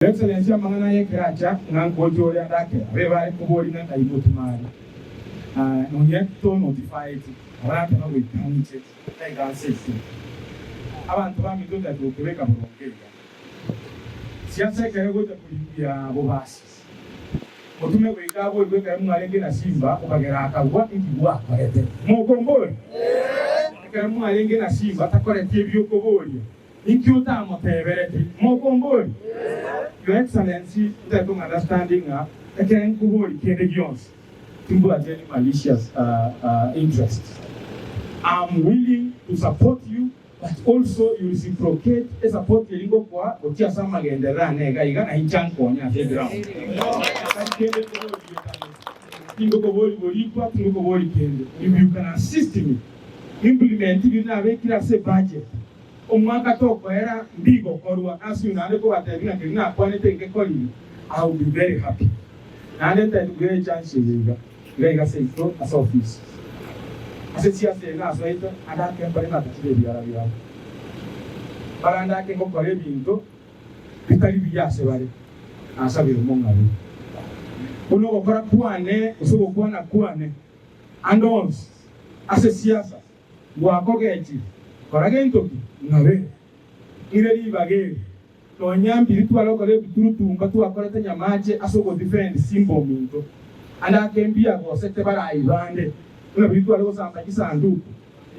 Your Excellency amang'ana aya ekero acha ng'a nkocha oria ndake abe bare koboria ng'a ng'ai motuma are nonya to notifyeti abaratema goika ng'iche taiga ase ase abanto baminto ntari gokebeka boronge iga siasa ekero egocha korigia bobasi motume goika aboigwe ekero mwarenge na simba okagera akagwa inki gwakorete mokomboria ekero mwarenge na simba takoreti ebiokoboria Inki otamotebereti? Mokomboria? Your Excellency, ntagete ong understand ng'a ekere nkoboria kende gionsi timbwati any malicious interest. I'm willing to support you but also you reciprocate esupport eria ngokoa gochia ase amagenderero ane iga iga na inche ankonye ase eground. Tari kende nkoboria getang'eti. Tingokoboria borikwa, tingokoboria kende. If you can assist me implement biria nabekire ase ebudget. Omwaka tokoera mbigokorwa, ase oyio naende kobatebia ng'a keria nakwanete ngekorire, I will be very happy. Naende ntagete koira echance eye iga, iga iga seito ase office. Ase siasa eye nasoete, ande ake mbare natachire ebiara biabo. Barande ake ngokora ebinto bitari biya ase bare, nasabire omong'abe. Buna ogokora kwane gose ogokwana kwane ande onsi ase siasa, Ngwakogechi, kora gento ki? Ng'abe. Ng'ire ribaga eri. Nonya mbiri tware gokora ebiturutumba twakorete nyamache ase ogodefend simba ominto. Ande ake mbuya gosete barayi bande buna biri tware gosamba chisanduku.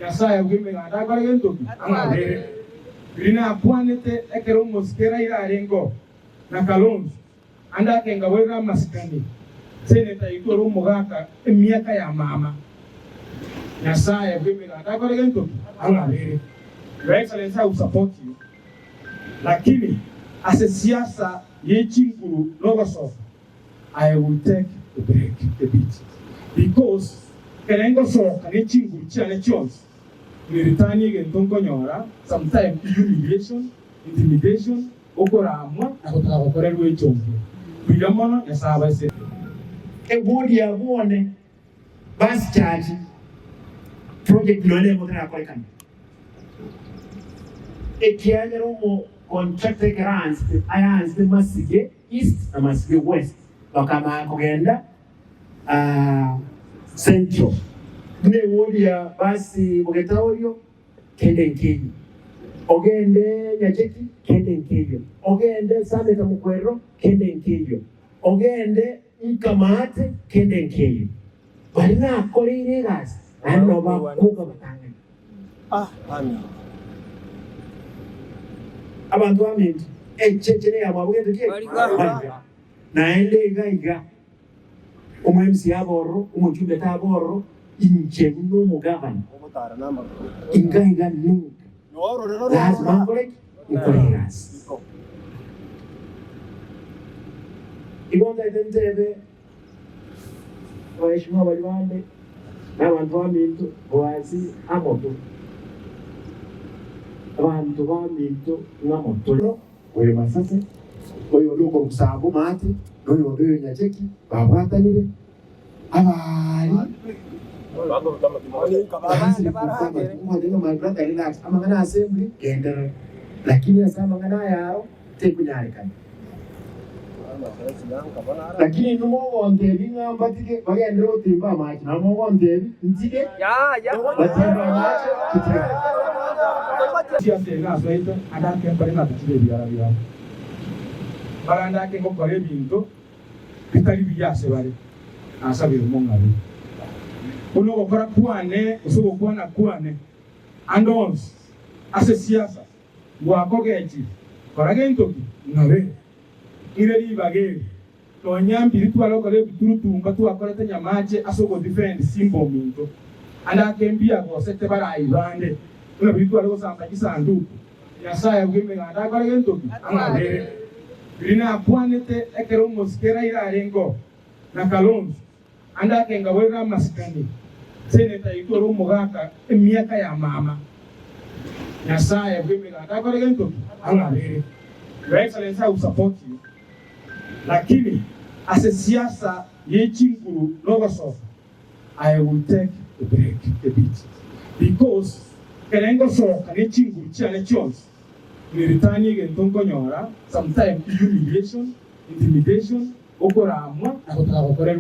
Nyasae bw'emeganda akore gento ki? Ang'abere. Biri nakwanete ekero omosike Raila arenge oo, na Kalonzo. Ande ake nkaborera amasikani, Senator yaito ore omogaka emiaka ya mama. Nyasaye bw'emeganda akore gento ki? Ang'abere. Your Excellency I will support you lakini ase siasa ye chinguru nogosoka I will take a break a bit because ekere ngosoka ne chinguru chiane chionsi niritanie egento nkonyora sometime humiliation, intimidation, Okoramwa na gotaka gokorerwa echongo. Mbuya mono, Nyasae abasesenire. Eward ya bwone bus charge project nonya nemo terakorekana ekiagera omo contractor ekero aansete ayansete Masige East na Masige West bakamanya kogenda Central buna eward ya bus Bogetaorio kende nkeiyo, ogende Nyacheki, kende nkeiyo, ogende Sameta Mokwerero, kende nkeiyo, ogende Nkamaate, kende nkeiyo. Baria nakoreire egasi, naende nabo bakoga batang'ani. Abanto baminto, echeche neyamwabo gento ki? Mariga. Naende iga iga. Omo-MC abe ororo, omochumbe tabe ororo, inche buna omogavana inga iga ninka lazima nkore ki? Nkore egasi. Igo ntagete ntebe abaheshimiwa baria bande na abanto baminto boasi amo to, abanto baminto ng'amo tore. Oyo Masase, oyonde okorokwa Sambo Maate, na oyonde oyo Nyacheki babwatanire, abaari baasire koruta amatimo. Omanyete ng'a my brother relax, amang'ana a assembly genderera, lakini ase amang'ana aya aro tekonyarekana. Lakini inwe mogontebia ng'a mbatige bagenderere gotimba amache, nabo mogontebia ntige batimbe amache totigane. Ase nasoete ande ake mbare natachire ebiara biabo, barande ake ngokora ebinto bitari biya ase bare, nasabire omong'abe. Buna ogokora kwane gose ogokwana kwane ande onsi ase siasa Ngwakogechi, kora gento ki? Ng'abe. Ng'ire ribaga eri. Nonya mbiri tware gokora ebiturutumba twakorete nyamache ase ogodefend simba ominto. Ande ake mbuya gosete barayi bande buna biri tware gosamba chisanduku. Nyasae bw'emeganda akore gento ki? Ang'abere. Biri nakwanete ekero omosike Raila arenge oo, na Kalonzo. Ande ake nkaborera amasikani, Senator yaito ore omogaka emiaka ya mama. Nyasae bw'emeganda akore gento ki? Ang'abere. Your Excellency I will support you lakini ase siasa ye chinguru nogosoka I will take a break a bit because ekere ngosoka ne chinguru chiane chionsi. In return egento nkonyora sometime humiliation, intimidation, okoramwa na gotaka gokorerwa.